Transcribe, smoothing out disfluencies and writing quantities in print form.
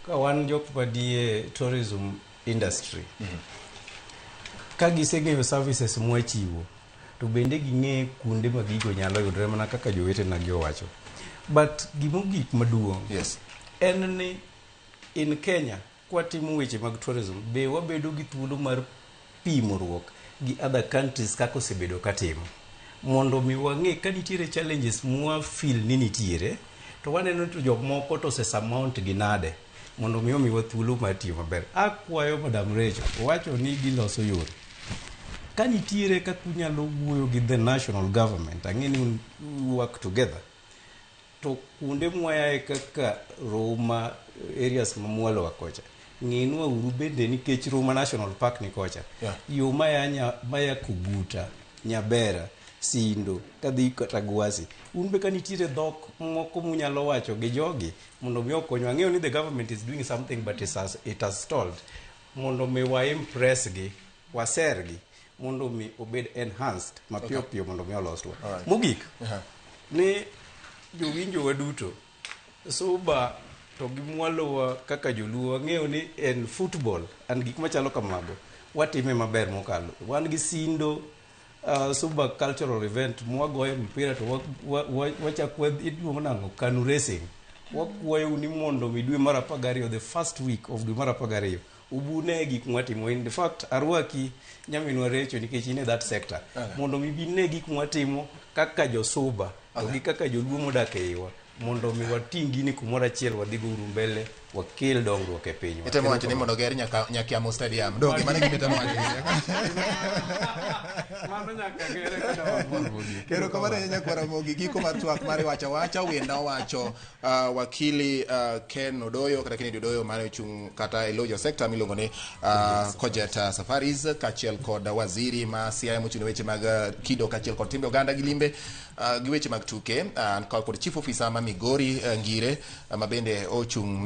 Ka wan jok madie tourism industry, ka giseng'eyo services mwachiwo, to bende ging'e kuonde ma gigo nyalo yudore, mana kaka jowetena gi owacho. But gimogik maduong' en ni in Kenya kwatimo weche mag tourism, be wabedo gi thuolo mar pimoruok gi other countries kaka osebedo katimo, mondo mi wang'e ka nitiere challenges mwa feel ni nitiere, to waneno to jomoko to ose surmount gi nade, mondo mi omiwa thuolo mar tiyo maber. Akwayo Madam Rachel, owacho ni giloso yore. Ka nitiere kaka unyalo wuoyo gi the national government, ang'e ni un work together, to kuonde mwayae kaka Ruma, areas mamwalo wa kocha, ng'inwa uru bende, nikech Ruma National Park ni kocha, yo maya maya Koguta, Nyabera, Sindo kadhi kata Gwasi, un be ka nitiere dhok moko munyalo wacho gi jogi mondo mi okonywa. Ang'eyo ni the government is doing something, but it has stalled. Mondo mi wa impress gi, wasergi mondo mi obed enhanced mapiyo piyo, mondo mi oloswa. Mogik, ni jowinjo wa duto, Suba to gi mwalowa kaka joluo, wang'eyo ni en football and gik machalo kamago watime maber mokalo. Wan gi Sindo Suba cultural event mwagoye mpira, to wachak iluongo nang'o, Kanu racing. Wakwayou ni mondo mi dwe mar 12, the first week of dwe mar 12, ubune gik mwatimo. In fact, arwaki, nyaminwa Recho, nikech in e that sector, mondo mi bine gik mwatimo kaka josuba to gi kaka joluo modak e iwa, mondo mi wating' gini kumoro achiel, wadhigo uru mbele, wakel dongruok e pinywa. Itemo wacho ni mondo ger nyaka Nyakiamo Stadium. Donge mano gima itemo wacho? Mano nyaka gere kata wamor mogik. Erokamano ahinya, nyakwara Ramogi. Giko mar twak mar wacho awacha, wenda owacho wakili Ken Odoyo kata Kennedy Odoyo mane ochung' kata e lo sekta miluongo ni Cojet Safaris, kaachiel kod waziri ma Siaya mochung' ne weche mag kido kaachiel kod timbe oganda gi limbe gi weche mag tuke, kod chief officer ma Migori Ngire ma bende ochung'